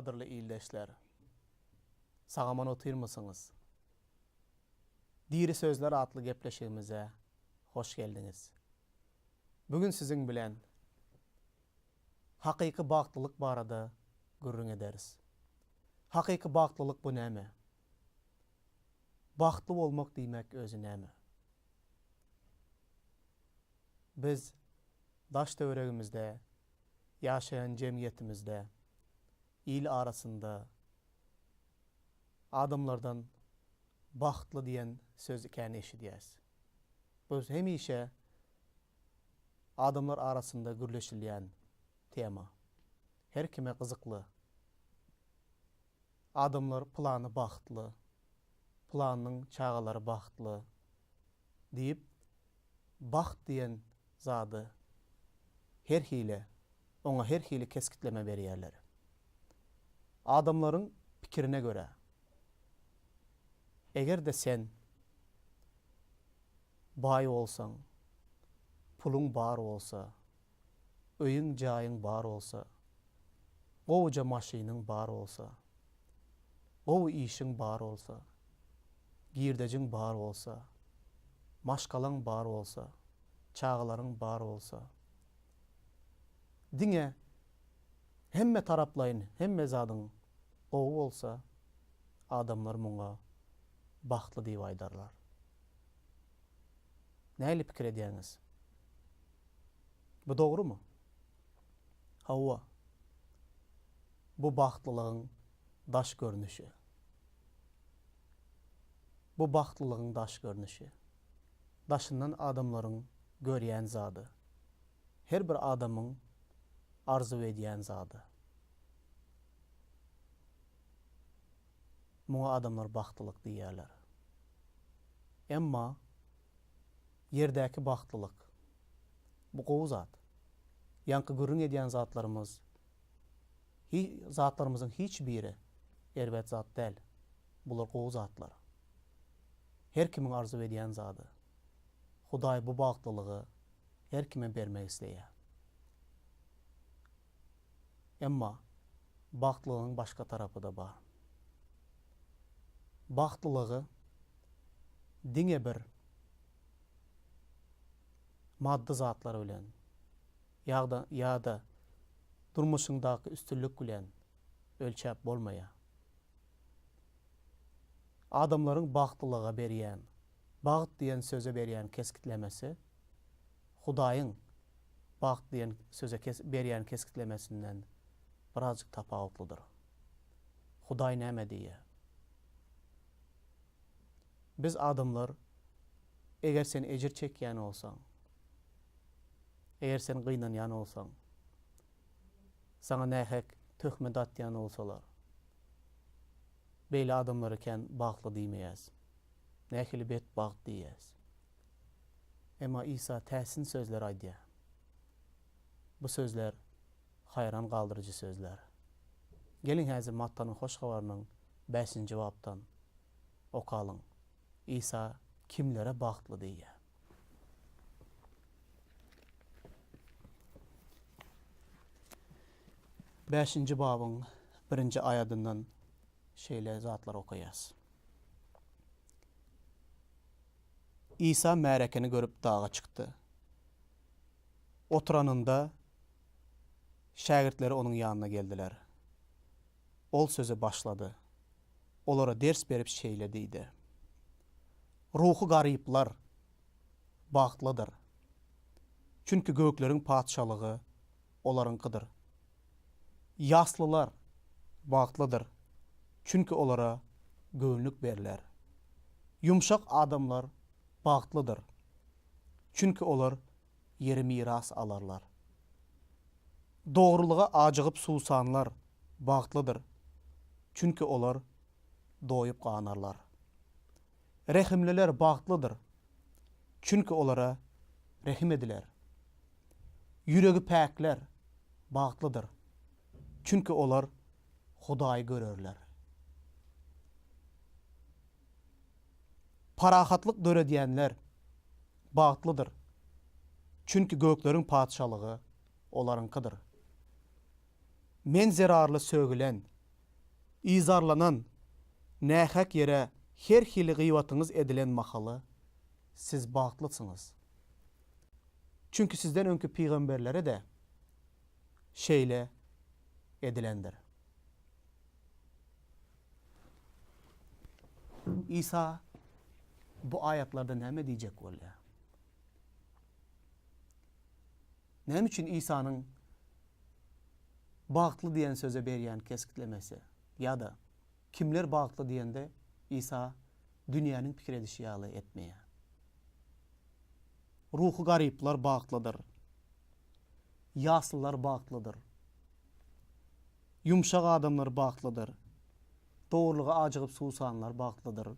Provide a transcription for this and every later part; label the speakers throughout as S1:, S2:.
S1: Gadyrly ildeşler! Sag-aman otyrmysyňyz? Diri sözler atly gepleşigimize hoş geldiňiz. Bu gün siziň bilen hakyky bagtlylyk barada gürrüň ederis. Hakyky bagtlylyk bu näme? Bagtly bolmak diýmek özi näme? Biz daş-töweregimizde, ýaşaýan jemgyýetimizde, il arasynda adamlardan bagtly diýen sözi kän eşidýäs. Bu hemişe adamlar arasynda gürleşilýän tema. Her kime gyzykly. Adamlar pylany bagtly, pylanynyň çagalary bagtly diýip, bagt diýen zady her hili, oňa her hili kesgitleme berýärler. Adamlaryň pikirine görä, eger-de sen baý bolsaň, puluň bar bolsa, öýüň-jaýyň bar bolsa, gowuja maşynyň bar bolsa, gowy işiň bar bolsa, girdejiň bar bolsa, maşgalaň bar bolsa, çagalaryň bar bolsa, diňe hemme taraplaýyn hemme zadyň gowy bolsa, adamlar muňa bagtly diýip aýdarlar. Nähili pikir edýäňiz? Bu dogrumy? Hawa. Bu bagtlylygyň daş görnüşi. Bu bagtlylygyň daş görnüşi. Daşyndan adamlaryň görýän zady. Her bir adamyň arzuw edýän zady. Muňa adamlar bagtlylyk diýýärler. Emma ýerdäki bagtlylyk, bu gowy zat. Ýaňky gürrüň edýän zatlarymyz, zatlarymyzyň hiç biri erbet zat däl. Bular gowy zatlar. Her kimiň arzuw edýän zady. Hudaý bu bagtlylygy her kime bermek isleýär. Emma bagtlylygyň başga tarapy-da bar. Bagtlylygy diňe bir maddy zatlar bilen ýa-da ýa-da durmuşyňdaky üstünlik bilen ölçäp bolmaýar. Adamlaryň bagtlylyga berýän, bagt diýen söze berýän kesgitlemesi Hudaýyň bagt diýen söze berýän kesgitlemesinden birazjyk tapawutlydyr. Hudaý näme diýýär? Biz adamlar, eger sen ejir çekýän bolsaň, eger sen gynanýan bolsaň, saňa nähak töhmet atýan bolsalar, beýle adamlara kän bagtly diýmeýäs. Nähili betbagt diýýäs. Emma Isa täsin sözler aýdýar. Bu sözler haýran galdyryjy sözler. Geliň häzir Mattanyň Hoş Habarynyň bäşinji bapdan okalyň. Isa kimlere bagtly diýýär? Bäşinji babyň birinji aýadyndan şeýle zatlar okaýas. Isa märekeni görüp daga çykdy. Oturanynda, şägirtleri onuň ýanyna geldiler. Ol söze başlady. Olara ders berip şeýle diýdi, Ruhy garyplar bagtlydyr. Çünki gökleriň Patyşalygy olaryňkydyr. Ýaslylar bagtlydyr, çünki olara göwünlik berler. Ýumşak adamlar bagtlydyr, çünki olar ýeri miras alarlar. Dogrulyga ajygyp suwsanlar bagtlydyr, çünki olar doýup ganarlar. Rehimliler bagtlydyr, çünki olara rehim ediler. Ýüregi päkler bagtlydyr, çünki olar Hudaýy görerler. Parahatlyk döredýänler bagtlydyr, çünki gökleriň Patyşalygy olaryňkydyr. Men zerarly sögülen. Yzarlanan, nähak ýere her hili gyýbatyňyz edilen mahaly siz bagtlysyňyz. Çünki sizden öňki pygamberlere-de şeýle edilendir. Isa bu aýatlarda näme diýjek bolýar? Näme üçin Isanyň bagtly diýen söze berýän kesgitlemesi ýa-da kimler bagtly diýende Isa dünýäniň pikir edişi ýaly etmeýär? Ruhy garyplar bagtlydyr. Ýaslylar bagtlydyr. Ýumşak adamlar bagtlydyr. Dogrulyga ajygyp suwsanlar bagtlydyr.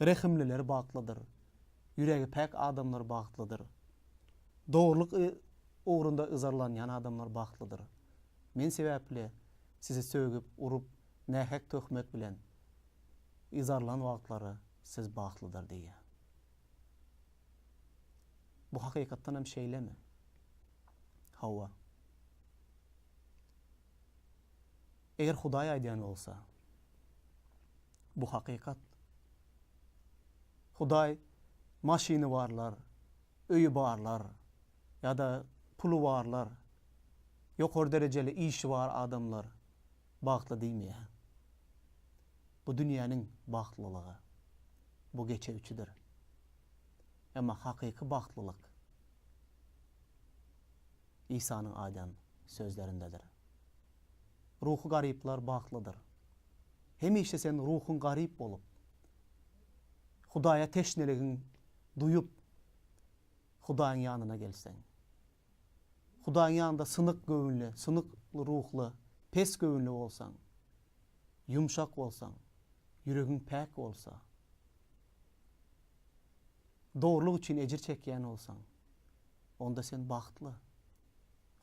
S1: Rehimliler bagtlydyr. Ýüregi päk adamlar bagtlydyr. Dogrulyk ugrunda yzarlanýan adamlar bagtlydyr. Men sebäpli sizi sögüp, urup, nähak töhmet bilen yzarlan wagtlary siz bagtlydyr diýýär. Bu hakykatdan hem şeýlemi? Hawa. Eger Hudaý aýdýan bolsa, bu hakykat. Hudaý maşyny barlar, öýi barlar ýa-da puly barlar, ýokary derejeli işi bar adamlar bagtly diýmeýär. Bu dünýäniň bagtlylygy. Bu geçewçidir. Emma hakyky bagtlylyk Isanyň aýdan sözlerindedir. Ruhy garyplar bagtlydyr. Hemişe sen ruhuň garyp bolup, Hudaýa teşneligiň duýup, Hudaýyň ýanyna gelseň. Hudaýyň ýanynda synyk göwünli, synyk ruhly, pes göwünli bolsaň, ýumşak bolsaň, ýüregiň päk bolsa, dogrulyk üçin ejir çekýän bolsaň, onda sen bagtly.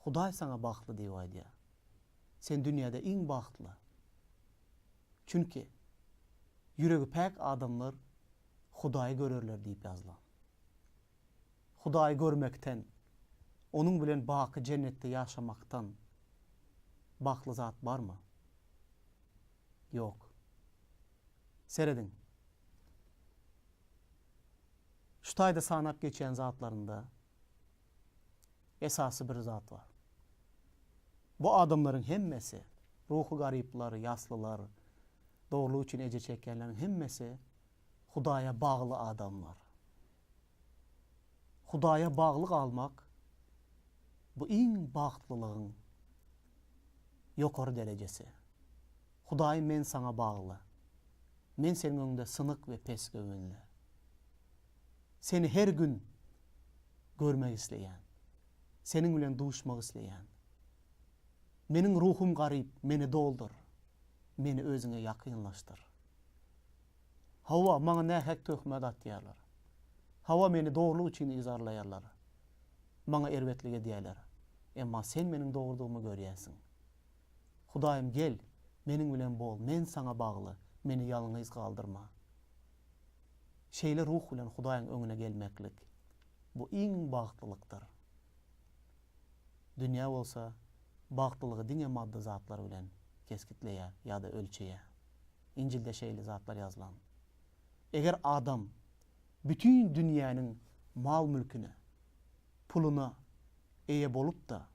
S1: Hudaý saňa bagtly diýip aýdýar. Sen dünýäde iň bagtly. Çünki ýüregi päk adamlar Hudaýy görerler diýip ýazylan. Hudaýy görmekden, Onuň bilen baky jennetde ýaşamakdan bagtly zat barmy? Ýok. Serediň. Şu taýda sanap geçýän zatlarynda esasy bir zat bar. Bu adamlaryň hemmesi, ruhy garyplar, ýaslylar, dogrulyk üçin ejir çekýänleriň hemmesi Hudaýa bagly adamlar. Hudaýa bagly galmak bu iň bagtlylygyň ýokary derejesi. Hudaýym men saňa bagly. Men seniň öňüňde synyk we pes göwünli. Seni her gün görmek isleýän. Seniň bilen duşmak isleýän. Meniň ruhum garyp, meni doldur. Meni özüňe ýakynlaşdyr. Hawa, maňa nähak töhmet atýarlar. Hawa, meni dogrulyk üçin yzarlaýarlar. Maňa erbetlik edýärler. Emma Sen meniň dogrudygymy görýärsiň. Hudaýym, gel, meniň bilen bol, men Saňa bagly, meni ýalňyz galdyrma. Şeýle ruh bilen Hudaýyň öňüne gelmeklik, bu iň bagtlylykdyr. Dünýä bolsa bagtlylygy diňe maddy zatlar bilen kesgitleýär ýa-da ölçeýär. Injilde şeýle zatlar ýazylan. Eger adam bütin dünýäniň mal-mülküne, puluna eýe bolup-da,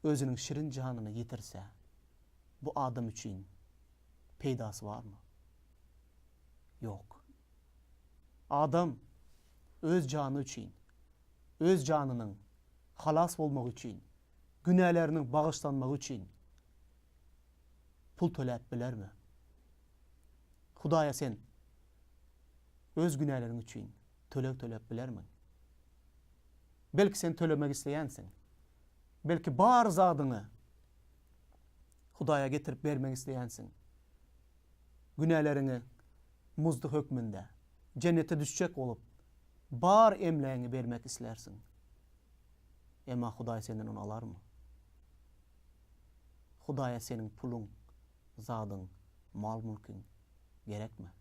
S1: özüniň şirin janyny ýitirse, bu adam üçin peýdasy barmy? Ýok. Adam öz jany üçin, öz janynyň halas bolmagy üçin, günäleriniň bagyşlanmagy üçin pul töläp bilermi? Hudaýa sen öz günäleriň üçin töleg töläp bilermiň? Belki sen tölemek isleýänsiň. Belki bar zadyňy Hudaýa getirip bermek isleýänsiň. Günäleriňi muzdy hökmünde, jennete düşjek bolup, bar emlägiňi bermek islärsiň. Emma Hudaý senden ony alarmy? Hudaýa seniň puluň, zadyň, mal-mülküň gerekmi?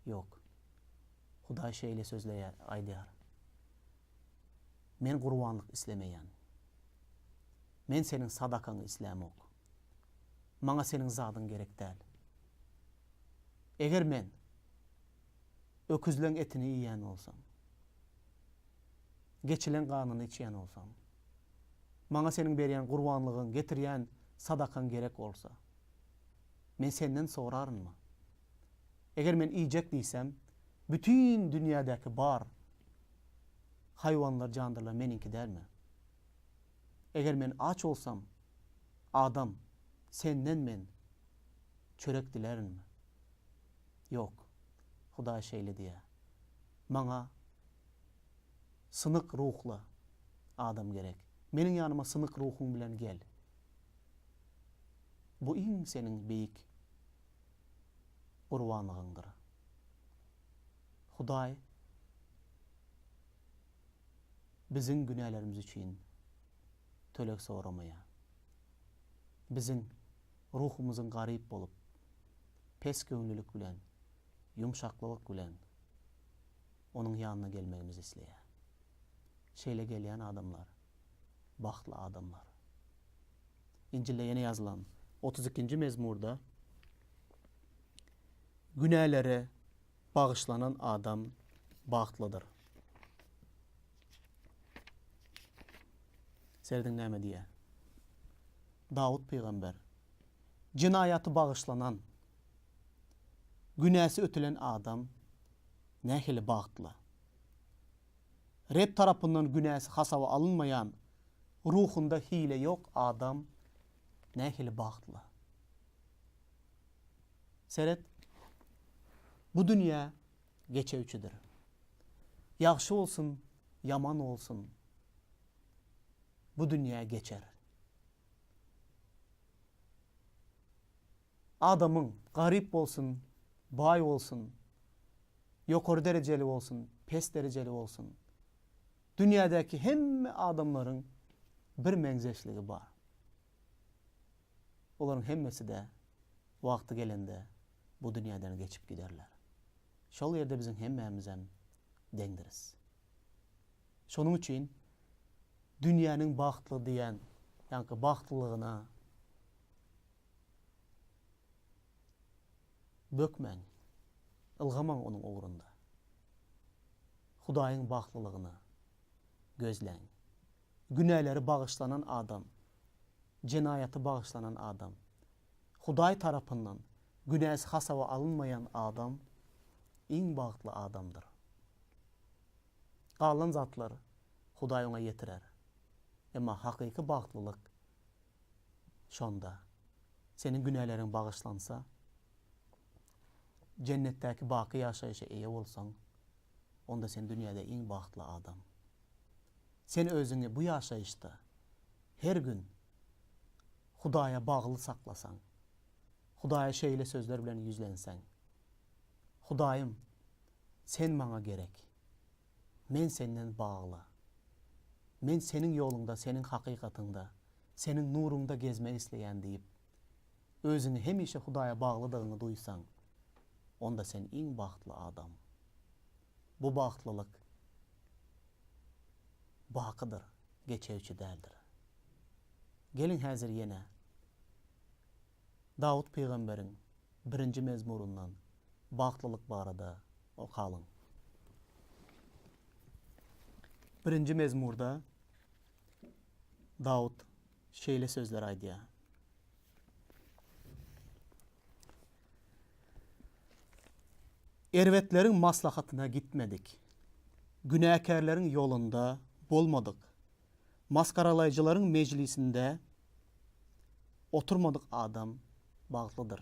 S1: Ýok. Hudaý şeýle sözleýär, aýdýar, Men gurbanlyk islemeýän. Men seniň sadakaňy islämok. Maňa seniň zadyň gerek däl. Eger men öküzleň etini iýýän bolsam, geçileň ganyny içýän bolsam, maňa seniň berýän gurbanlygyň, getirýän sadakaň gerek bolsa, men senden sorarynmy? Eger men iýjek diýsem, bütin dünýädäki bar haýwanlar, jandarlar meniňki dälmi? Eger men aç bolsam, adam, senden men çörek dilärinmi? Ýok. Hudaý şeýle diýýär, Maňa synyk ruhly adam gerek. Meniň ýanyma synyk ruhuň bilen gel. Bu iň seniň beýik gurbanlygyňdyr. Hudaý biziň günälerimiz üçin töleg soramaýar. Biziň ruhumyzyň garyp bolup, pes göwnülik bilen, ýumşaklylyk bilen Onuň ýanyna gelmegimizi isleýär. Şeýle gelýän adamlar bagtly adamlar. Injilde ýene ýazylan 32-nji mezmurda günäleri bagyşlanan adam bagtlydyr. Serediň näme diýýär. Dawut pygamber, Jenaýaty bagyşlanan, günäsi ötülen adam nähili bagtly! Reb tarapyndan günäsi hasaba alynmaýan, ruhunda hile ýok adam nähili bagtly! Seret, bu dünýä geçewçidir. Ýagşy bolsun, ýaman bolsun, bu dünýä geçer. Adamyň garyp bolsun, baý bolsun, ýokary derejeli bolsun, pes derejeli bolsun, dünýädäki hemme adamlaryň bir meňzeşligi bar. Olaryň hemmesi-de wagty gelende bu dünýäden geçip giderler. Şol ýerde biziň hemmämizem deňdiris. Şonuň üçin dünýäniň bagtly diýen, ýaňky bagtlylygyna bökmäň, ylgamaň onuň ugrunda. Hudaýyň bagtlylygyny gözläň. Günäleri bagyşlanan adam, jenaýaty bagyşlanan adam, Hudaý tarapyndan günäsi hasaba alynmaýan adam iň bagtly adamdyr. Galan zatlar Hudaý oňa ýetirer. Emma hakyky bagtlylyk şonda, seniň günäleriň bagyşlansa, jennetdäki baky ýaşaýşa eýe bolsaň, onda sen dünýäde iň bagtly adam. Sen özüňi bu ýaşaýyşda her gün Hudaýa bagly saklasaň, Hudaýa şeýle sözler bilen ýüzlenseň, Hudaýym, Sen maňa gerek. Men Senden bagly. Men Seniň ýoluňda, Seniň hakykatyňda, Seniň nuruňda gezmek isleýän diýip, özüňi hemişe Hudaýa baglydygyňy duýsaň, onda sen iň bagtly adam. Bu bagtlylyk bakydyr, geçewçi däldir. Geliň häzir ýene Dawut pygamberiň birinji mezmuryndan bagtlylyk barada okalyň. Birinji mezmurda Dawut şeýle sözleri aýdýar. Erbetleriň maslahatyna gitmedik, günäkärleriň ýolunda bolmadyk, masgaralaýjylaryň mejlisinde oturmadyk adam bagtlydyr.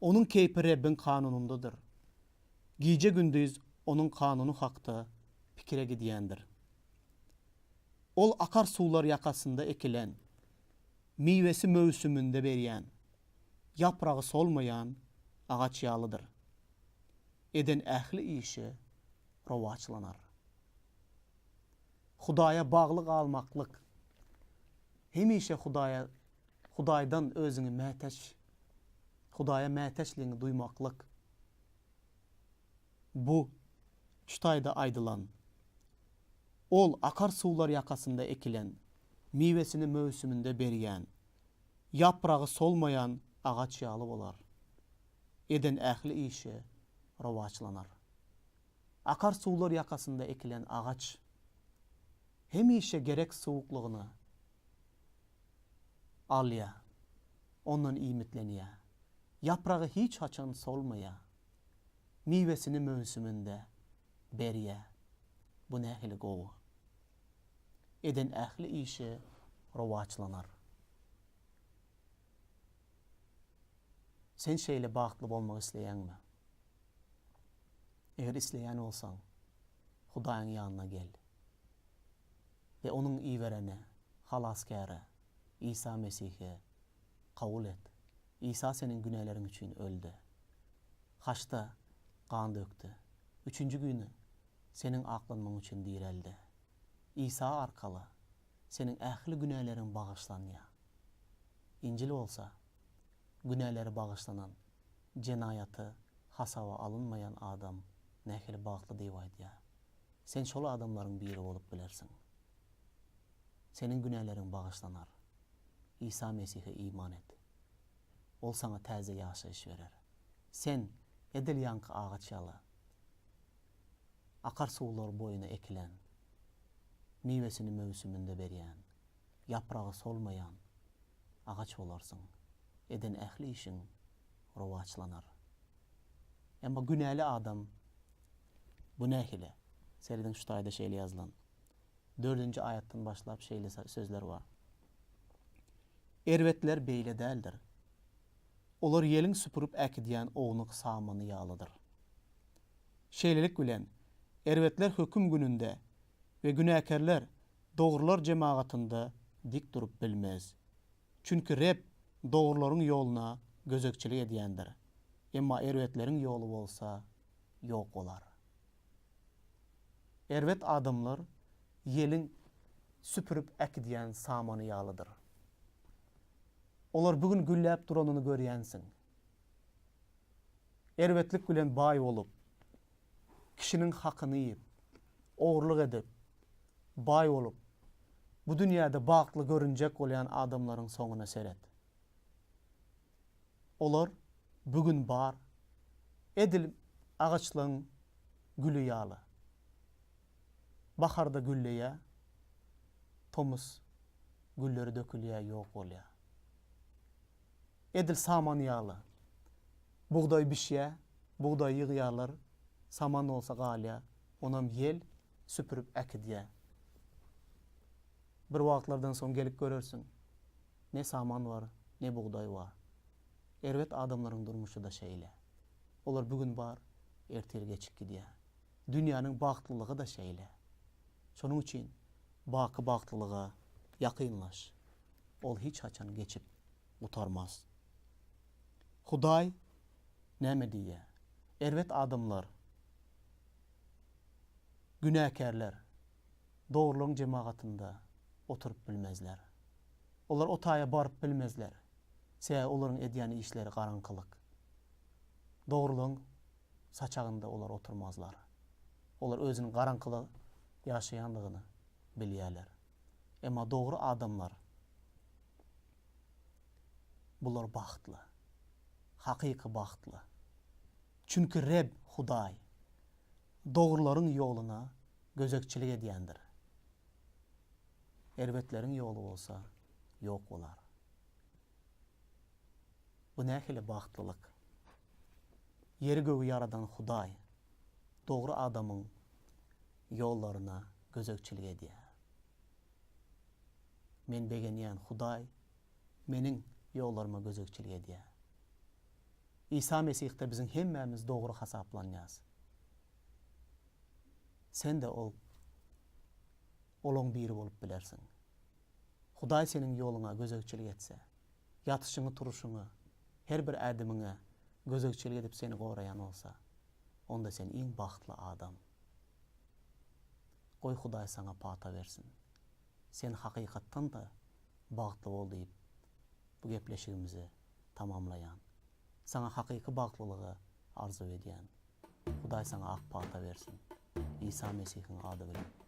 S1: Onuň keýpi Rebbiň kanunyndadyr. Gije-gündiz Onuň kanuny hakda pikire gidýändir. Ol akar suwlar ýakasynda ekilen, miwesi möwsüminde berýän, ýapragy solmaýan agaç ýalydyr. Eden ähli işi rowaçlanar. Hudaýa bagly galmaklyk, hemişe Hudaýa Hudaýdan özüňi mätäç, Hudaýa mätäçligiňi duýmaklyk, bu şu taýda aýdylan, Ol akar suwlar ýakasynda ekilen, miwesini möwsüminde berýän, Ýapragy solmaýan agaç ýaly bolar. Eden ähli işi rowaçlanar. Akar suwlar ýakasynda ekilen agaç hemişe gerek suwuklygyny alýar, ondan iýmitlenýär. Ýapragy hiç haçan solmaýar. Miwesini möwsüminde berýär. Bu nähili gowy! Eden ähli işi rowaçlanar. Sen şeýle bagtly bolmak isleýäňmi? Eger isleýän bolsaň, Hudaýyň ýanyna gel we Onuň ibereni Halasgäre, Isa Mesihi kabul et. Isa seniň günäleriň üçin öldi. Haçda gan dökdi. Üçünji güni seniň aklanmagyň üçin direldi. Isa arkaly seniň ähli günäleriň bagyşlanýar. Injil bolsa, günäleri bagyşlanan, jenaýaty hasaba alynmaýan adam nähili bagtly diýip aýdýar. Sen şol adamlaryň biri bolup bilersiň. Seniň günäleriň bagyşlanar. Isa Mesihe iman et. Ol saňa täze ýaşaýyş berer. Sen, edil ýaňky agaç ýaly, akar suwlar boýuna ekilen, miwesini möwsüminde berýän, ýapragy solmaýan agaç bolarsyň. Eden ähli işiň rowaçlanar. Emma günäli adam bu nähili? Serediň şu taýda şeýle ýazylan. Dördünji aýatdan başlap şeýle sözler bar. Erbetler beýle däldir. Olar ýeliň süpürip äkidýän ownuk samany ýalydyr. Şeýlelik bilen, erbetler höküm gününde we günäkärler dogrular jemagatynda dik durup bilmez. Çünki Reb dogrularyň ýoluna gözegçilik edýändir, emma erbetleriň ýoly bolsa ýok bolar. Erbet adamlar ýeliň süpürip äkidýän samany ýalydyr. Olar bu gün gülläp duranyny görýänsiň. Erbetlik bilen baý bolup, kişiniň hakyny iýip, ogurlyk edip, baý bolup, bu dünýäde bagtly görünjek bolýan adamlaryň soňuna seret. Olar bu gün bar, edil agaçlaryň güli ýaly. Baharda gülleýär, tomus gülleri dökülýär, ýok bolýar. Edil saman ýaly. Bugdaý bişýär, bugdaý ýygýarlar, saman bolsa galýar, onam ýel süpürip äkidýär. Bir wagtlardan soň gelip görersiň, ne saman bar, ne bugdaý bar. Erbet adamlaryň durmuşy-da şeýle. Olar bu gün bar, ertir geçip gidýär. Dünýäniň bagtlylygy-da şeýle. Şonuň üçin baky bagtlylyga ýakynlaş. Ol hiç haçan geçip gutarmaz. Hudaý näme diýýär? Erbet adamlar, günäkärler dogrulygyň jemagatynda oturyp bilmezler. Olar o taýa baryp bilmezler. Sebäbi olaryň edýän işleri garaňkylyk. Dogrulygyň saçagynda olar oturmazlar. Olar özüniň garaňkyda ýaşaýandygyny bilýärler. Emma dogry adamlar, bular bagtly. Hakyky bagtly. Çünki Reb Hudaý dogrularyň ýoluna gözegçilik edýändir. Erbetleriň ýoly bolsa ýok bolar. Bu nähili bagtlylyk! Ýeri-gögi ýaradan Hudaý dogry adamyň ýollaryna gözegçilik edýär. Men begenýän Hudaý meniň ýollaryma gözegçilik edýär. Isa Mesihde biziň hemmämiz dogry hasaplanýas. Sen-de ol olaň biri bolup bilersiň. Hudaý seniň ýoluňa gözegçilik etse, ýatyşyňy-turuşyňy, her bir ädimiňe gözegçilik edip seni goraýan bolsa, onda sen iň bagtly adam. Goý Hudaý saňa pata bersin. Sen hakykatdan-da bagtly bol diýip, bu gepleşigimizi tamamlaýan. Saňa hakyky bagtlylygy arzuw edýän. Hudaý saňa ak pata bersin. Isa Mesihiň ady bilen.